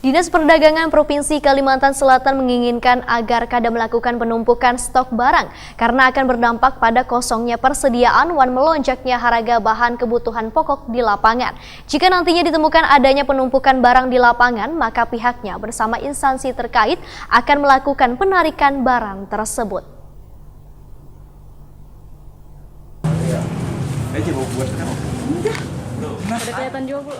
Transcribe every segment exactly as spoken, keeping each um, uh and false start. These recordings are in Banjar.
Dinas Perdagangan Provinsi Kalimantan Selatan menginginkan agar kada melakukan penumpukan stok barang karena akan berdampak pada kosongnya persediaan wan melonjaknya harga bahan kebutuhan pokok di lapangan. Jika nantinya ditemukan adanya penumpukan barang di lapangan, maka pihaknya bersama instansi terkait akan melakukan penarikan barang tersebut. Ada kelihatan juga, Bu.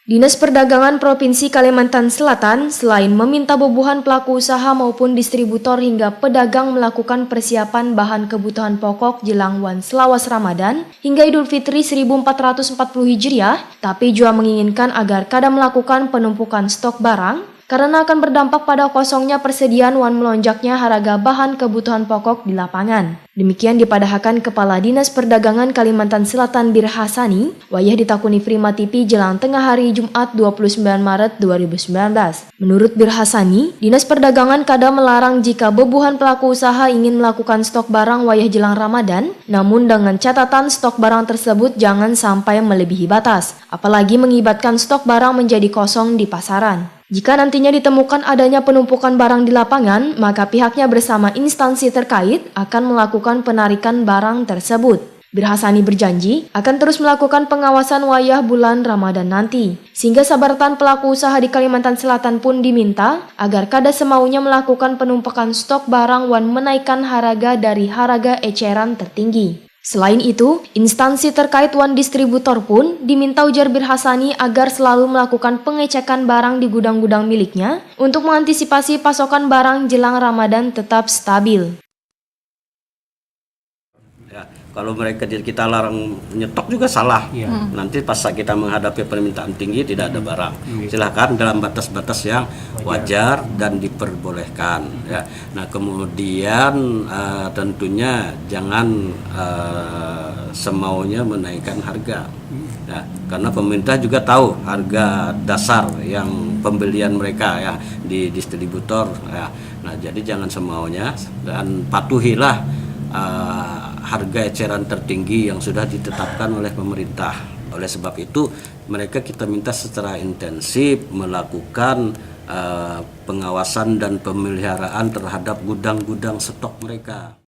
Dinas Perdagangan Provinsi Kalimantan Selatan selain meminta bubuhan pelaku usaha maupun distributor hingga pedagang melakukan persiapan bahan kebutuhan pokok jelang wan selawas Ramadan hingga Idul Fitri seribu empat ratus empat puluh Hijriah, tapi jua menginginkan agar kada melakukan penumpukan stok barang karena akan berdampak pada kosongnya persediaan wan melonjaknya harga bahan kebutuhan pokok di lapangan. Demikian dipadahakan Kepala Dinas Perdagangan Kalimantan Selatan Bir Hasani, wayah ditakuni Prima T V jelang tengah hari Jumat dua puluh sembilan Maret dua ribu sembilan belas. Menurut Bir Hasani, Dinas Perdagangan kada melarang jika bubuhan pelaku usaha ingin melakukan stok barang wayah jelang Ramadan, namun dengan catatan stok barang tersebut jangan sampai melebihi batas, apalagi mengibatkan stok barang menjadi kosong di pasaran. Jika nantinya ditemukan adanya penumpukan barang di lapangan, maka pihaknya bersama instansi terkait akan melakukan penarikan barang tersebut. Bir Hasani berjanji akan terus melakukan pengawasan wayah bulan Ramadan nanti, sehingga sabaratan pelaku usaha di Kalimantan Selatan pun diminta agar kada semaunya melakukan penumpukan stok barang wan menaikkan haraga dari haraga eceran tertinggi. Selain itu, instansi terkait wan distributor pun diminta ujar Bir Hasani agar selalu melakukan pengecekan barang di gudang-gudang miliknya untuk mengantisipasi pasokan barang jelang Ramadan tetap stabil. Ya, kalau mereka kita larang nyetok juga salah. Ya. Nanti pas kita menghadapi permintaan tinggi tidak ada barang. Ya. Silahkan dalam batas-batas yang wajar, wajar dan diperbolehkan. Ya. Nah, kemudian uh, tentunya jangan uh, semaunya menaikkan harga. Ya, karena pemerintah juga tahu harga dasar yang pembelian mereka ya di distributor. Ya. Nah, jadi jangan semaunya dan patuhilah uh, harga eceran tertinggi yang sudah ditetapkan oleh pemerintah. Oleh sebab itu, mereka kita minta secara intensif melakukan uh, pengawasan dan pemeliharaan terhadap gudang-gudang stok mereka.